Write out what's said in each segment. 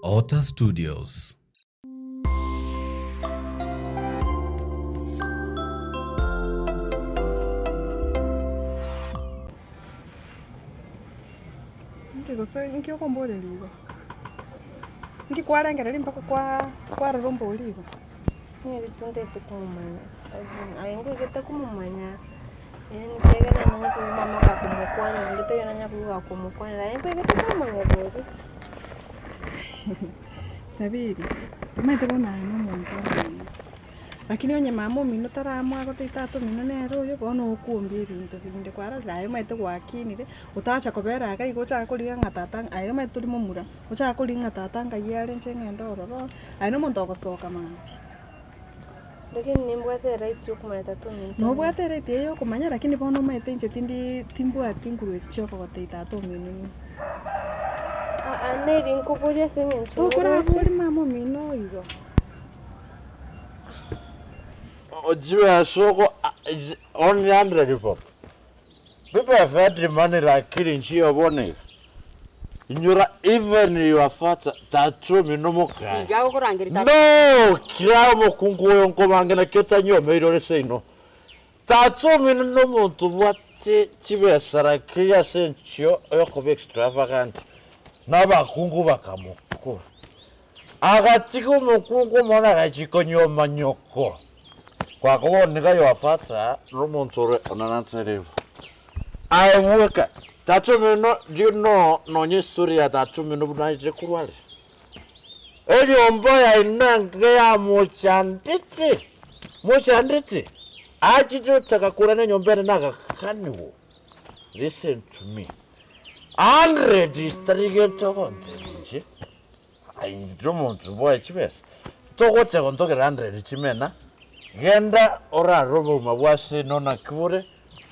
Otter Studios. Inki gose inki okomboreria igo? Inki kwarengereria mpaka kwaa kwarora ombori igo? Nere tintagete komomanya, as in aye nkoigete komomanya, yaani ekiagera nanya koigwa mama gakomokwanera naende taiyo nanya koigwa gakomokwanera, aye nkoigete komomanya bori. Sabiri, omanyete bono aye na omonto omonene, lakini onye mama omino taramoa gotebia tata omino nere oyo, bono okwombia ebinto binde kwarorire aye omanyete gwakinire, otacha kobera iga igo ochake korigia ng'a tata aye omanyete tori momura, ochake korigia ng'a tata ngai are inche ng'ende ororo, aye na omonto ogosoka mambia. Lakini nimbwate eright ya okomanya tata ominto. Nobwate eright eye ya okomanya lakini bono omanyete inche tindi timbwati nguru echi chia okogotebia tata omino ning'o. Aa neri nkoboria ase eng'encho Tokoraborie mama omino igo. Chibesa oko only hundred bob. People have had money lakini nchiyo bono iga. Inyora even your father tata omino mokaye. Iga agokorangeria tata. No! Kira omokungu oyo nkobange naki otanyomeire ore seino. Tata omino nomonto obwate chibesa lakini ase enchio yokoba extravagant na abakungu bakamokora. Agatiga omokungu omonene agachia konyuoma nyoko. Kwako bono niga your father nomonto ore onananserebu. Aye bweka, tata omino do you know nonya estory ya tata omino buna aachire korwa are? Enyomba yaino enke yamochandete, mochandete, aachete otaka korana enyomba ere nagakanigwa. Listen to me, hundred is tari gento ogontebia inche. Aye intwe omonto bwaye chibesa, togocha gontogera hundred chimena, genda orarore obogima bwa ase ino naki bore,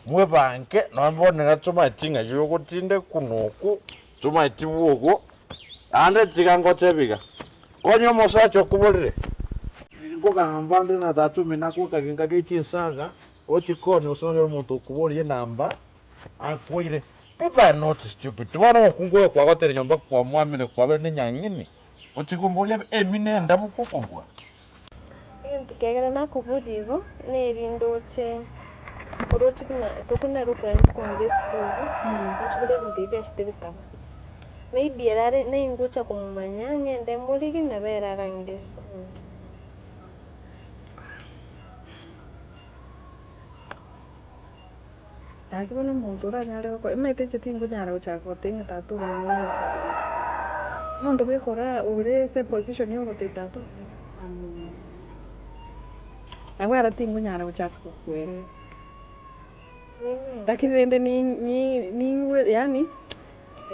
mwebange nonye bono iga tomaeti ng'ai ogotindekwa noku, tomaeti bwogo, naende tiga ngotebi iga, konya omosacha okoborire, nkogamba nde na tata omino agoka genka gie chinsaga, ochikoni gose nonye omonto okoboria enamba, akwaire. People are not stupid. Bono omokungu oyo kwagotera nyomba kwamwamire kwabere nenyang'ini, otiga omborie emine endabu kokobua. Egento kiagera nakoboria igo, nerinde oche oroche buna sokoro nere okorenta kong'ira esukuru, roche buna ebinto ebi biachete bikaba. Maybe ere are naingocha komomanya ng'ende morigi nabo ere arang'ire esukuru. Gaki bono omonto oranyare gokora, omanyete inche tingonyara gochaka goteba ng'a tata omino omosacha. Omonto bweka ora ore ase eposition ya ogotebia tata omino amomino. Nabo ere tingonyara gochaka gokoeresa. Lakini rende ni- ni- ningwe yaani,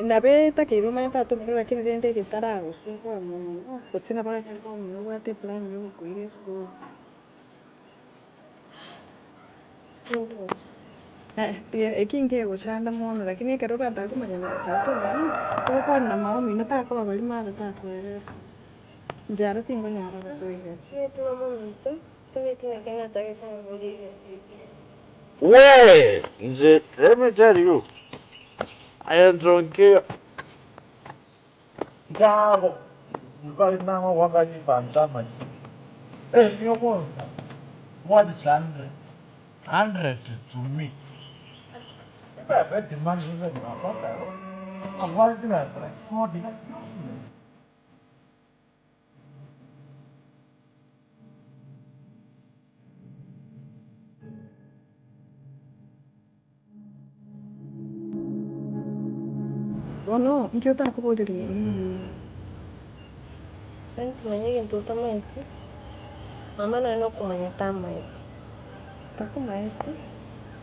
nabo etakeire omanye tata omino lakini rende egetaragosumbua mono, gose nabo oranyore koba omino obwate eplan ya ogokoira esukuru. Eki nkegochanda mono lakini ekero oratake komanya na tata omino, ogokwana na mama omino takoba baria mara takoeresa. Inche aro tingonyara gokoeresa. Wee! Inche let me tell you, aye ntonki Nkago mbare nang'o goaka chibanta amachiko erio bonsa what is hundred hundred to me if I get the money even my father I want to Bono inki otakoboreria omonene? Yaani timanya egento otamaeti, mama nonye na okomanya tamaeti. Takomaeti?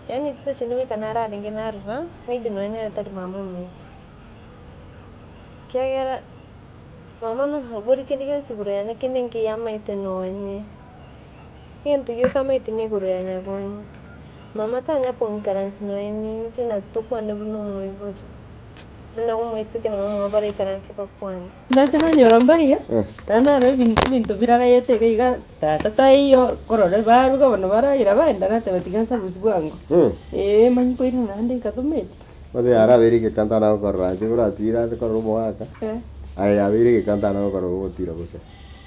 Yaani chinsa chinde goika nararenge narora, maybe nonye nere tari mama ominto. Ekiagera mama nomobori kende gionsi igoro yane kende nkeiyo amaete nonye. Egento gioka amaete nigoro ya nyabonyi. Mama tanya kong'ikaransia nonya ninche na tokwane buna omoibori, buna omoiseke na mama baraikaranse bakwane. Nache nanyora mbaiyo, naende naro ebinto birarayete iga iga tata taiyo korora baruga bono baraira baenda nateba tiga nsabusie bwango, eh manye koirana naende nkatometi. Bono yarabeire egeka ntana gokorora inche boratire ande korora omogaka. Aye yabeire egeka ntana gokora ogotira bosa.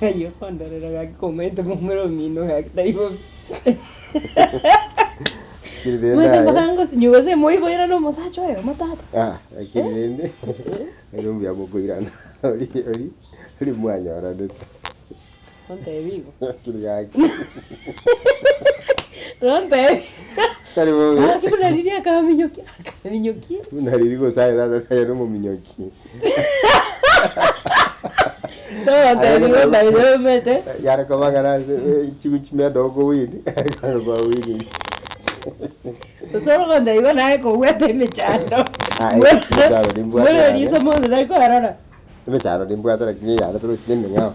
Ayio kondorera gaki komaete momura omino gaki tari bobe. Lakini rende Omanyete aye mpaka ngosinywa gose moiboire na omosacha oyomo tata. Ah, lakini rende ere mbuya mokoirana ori ori ori mwanyoranete. Ontebi igo. Lakini gaki. Nontebi. Tari bobe. Gaki buna riria akaminyokia, akaminyokia. Buna riria gose aye tata aye nomominyoki. Togontebi igo ntaminyokia omanyete. Yare koba ng'a nase chigu chimendo okowini, ekero kwawinire. Gose ore ogontebi igo naye kobwate emechando. Ah, emechando nimbwate Mbwenu yane. riiso monto tari kwerora. Emechando nimbwate lakini eyane torochi nemeng'ao.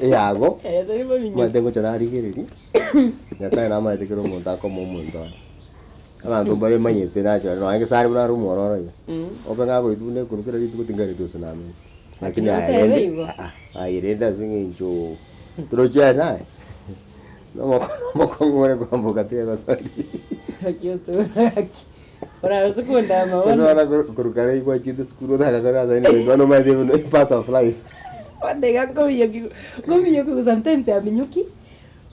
Eyago, Eh, tari bominyoki. omanyete ngocha narigereria, Nyasaye namaete kera omonto akomoa omonto oye. Abanto mbare manyete nachora nonye gese are buna are omwororo iga, obe ng'a agoitwa buna ekonu kera rituko tingareti gose namenya. Lakini aye Otebe rende, igo. aa, aye rende ase eng'encho torochi aye naye, nomokong'u ore kwamboka tiga gosori. Gaki osoro gaki. Orabe kondama Gose bono. bono korwa kare gwachiete esukuru otagakora assignment bono omanyete buna part of life. Bono iga nkominyoki nkominyoki sometimes aminyoki,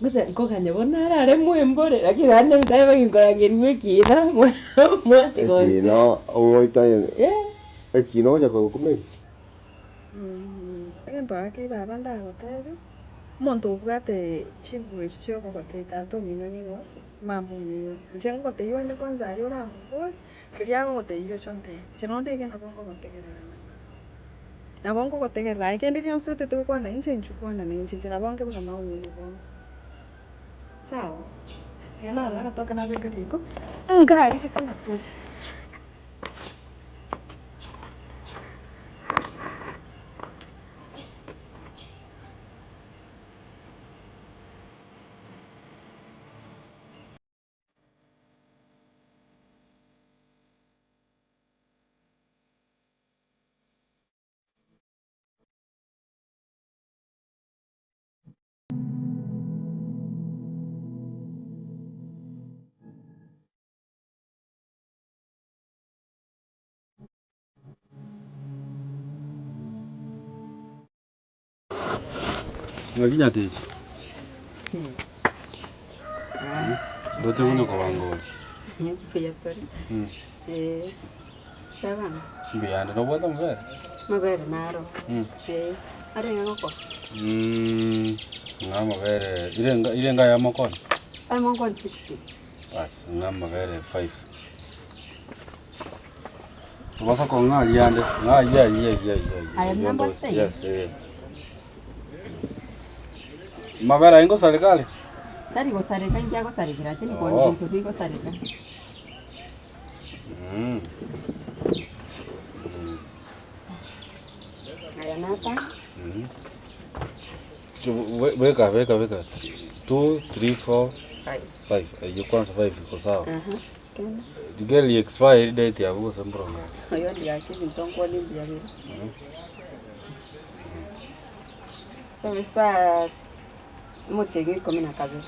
gose nkoganya bono arare mwembore lakini naende ntabe ginkorangerigwa ekina mwachi go Ekina ogoita eh. ekina ogocha kogokumeria. Egento gaki baba ndagotebie, omonto obwate chinguru echio chia okogotebia tata omino ning'o, mama omino. Inche ngogotebia onde kwanza aria oramobori, keria agogotebia oche ontebie. Inche nonde iga nabo nkogotegerera mono. Nabo nkogotegerera aye kende gionsi otagete gokwana inche inchuo kwana na inche, inche nabo nke buna mama omino bono. Sawa? Tiga narora agatoke nabeka riko, nkari gose naturi. Ng'aki nyatichi? Ndoche buna okobanga ore. Mbuya tore. Eh, tabana. Mbuyande, nobwate amabere? Amabere naro. Eh, arenge gokora. Ng'a amabere, irenga irenga ayamo okoonia? Ayamo nkoonia 60. Bas, ng'a amabere five. Tobasa kong'a aria ande, ng'a ayio ayio ayio ayio ayio. Aya Ayio number ndoche, ten? yes eh. Amabere ayio ngosareka are? Tari gosareka inki agosarekera inche nikoonia Oo. ebinto bigosareka. Aya natano. Beka beka beka two, three, four, Five. five. Eyio kwanza five iko sawa. Aha, kende. Rigereria expiry date yabo gose mboronge. Oyo gaki ebinto nkwane mbuya bire. Chobesa omotienyi ikomi na kabere.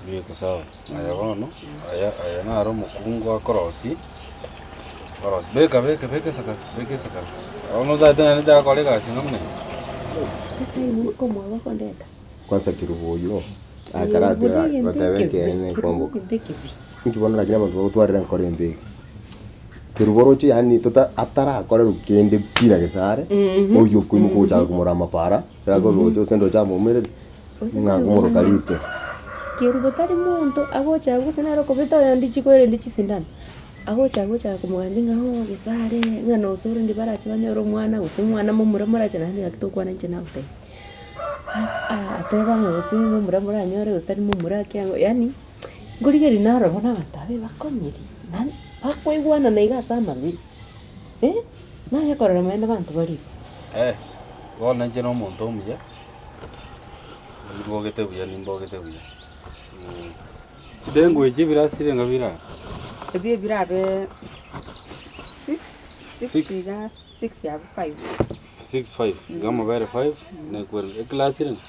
Eyio iko sawa. Aya bono, aya aya naro omokungu akorosia, akorosia. Beka beka beka esakara, beka esakara. Bono otagete naende nchake gokora egasi ng'a buna eye. Kwanza kerubo oywo akarate batebe ekeene kwamboka. Inki bono lakini abanto bagotwarera enkoro embe iga. Kerubo oroche yaani tota atarakorerwa kende pi na gesare, oywo okoimoka ogochaka komorama para, ekero akoroche gose ndoche amoumerete, ng'a akomoroka rito. Kerubo tari monto agocha agwo gose nere okobeta oyonde chikoerende chisindano, agocha agwo ochaka komogambia ng'a ooh gesare, ng'a nosoro ndi barache banyore omwana gose omwana momura morache naende gaki tokwana inche nagotebia. Ateba ng'a gose momura moranyore gose tari momura akiang'o yaani, nkorigereria naro bono abanto aba ebakonyire, naende bakoigwanana iga ase amabere, eh, naye korora naende abanto bare igo. Eh, bono inche na omonto omuya, nimbogete buya nimbogete buya. Chidengu echi ebirasi chirenga birabe? Ebi ebirabe six, six Six. iga six abwo five. Six five, iga amabere five, na equal eclass rende?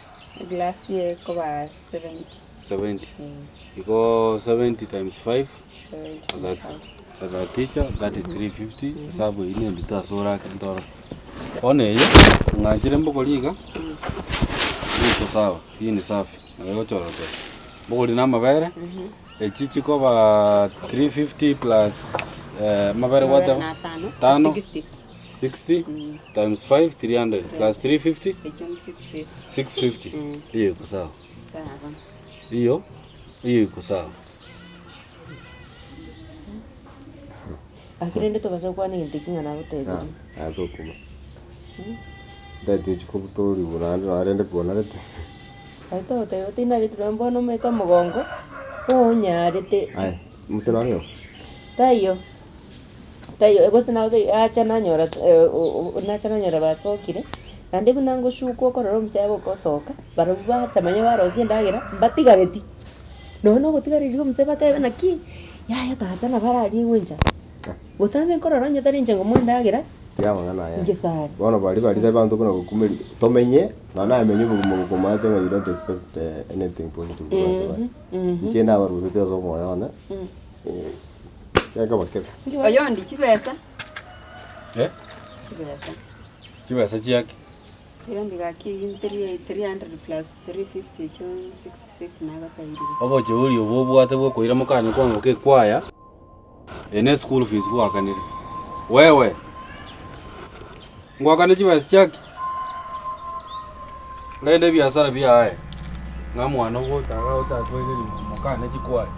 Eglass ekoba 70. 70. Igo 70 times 5 Seventy as a, as a teacher that is 350 esabu eyio nendito ase orake ntoro. Bono eye, ng'anchire mbogori iga, iko sawa, hii ni safi, nabo egochora chora. Mbogori na amabere, echi chikoba 350 plus amabere gwateba? Amabere na atano, Tano. 60. 60 times 5 300 plus 350 Echio ni 650. 650 hiyo iko sawa Sawa. hiyo hiyo iko sawa Lakini rende tobasa gokwana egento ekio ng'a nagotebirie. Ah, tokuma. Ntagete ochie kobutorigwa naende nonye rende kwanarete. Aye togoteba tinareti nonye bono omanyete omogongo, onyarete. Aye, omochie nore oo? Taiyo, taiyo gose nagotebi acha nanyora nacha nanyora basokire, naende buna ngoshuka okorora omosae agokosoka, barobwo bacha manya barosia endagera, mbatigareti. Nonye na ogotigareria omosae batebe naki, yaya tata nabo arariegwe enchara. Botambe nkorora onye tari inche ngomoa endagera, Tiga amang'ana aya. ngesare. Bono baria baria tari banto buna gokumeria, tomenye, nonya namenye obogima obo komanyete ng'a you don't expect anything positive korwa ase bare. Inche nabarusetie ase omoyo one, gekaba kebe. Oyondi chibesa. Eh? Chibesa. Chibesa chiaki? Oyondi gaki eyio 300 plus 350 echio 650 nagotebirie. Obocheuri obo obwate bwokoira mokanye kwangoka ekwaya. Eye ne school fees gwakanire. Wewe, ngwakane chibesa chiaki? Rende ebiasara biaye, ng'a mwana ogocha iga otakoegeria mokane chikwaya.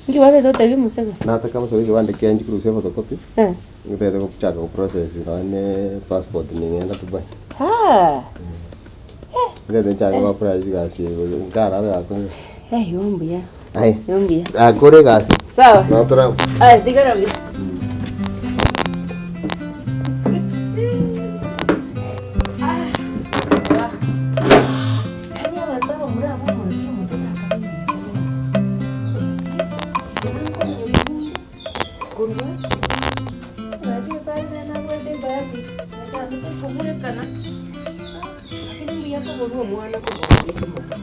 Inki gwatagete gotebia omosego? Nataka amasabo ekebande kiane chikorusia ephotocopy, Eh. ntagete gochaka goprocess nonye ne passport ning'enda Dubai. Haa! Ntagete nchake go apply chigasi eye nkarare gaki. Eh, igo mbuya. Aye. Igo mbuya. Aye kore egasi. Sawa. Nabo tora. Aye tigara buya. Yaani abanto abamura abwo omonto omoto takabainisa bono. Korwa gaki Nyasaye nere nabwate ebahati, nachagete kobwekana, lakini mbuya koborwa omwana koborwa.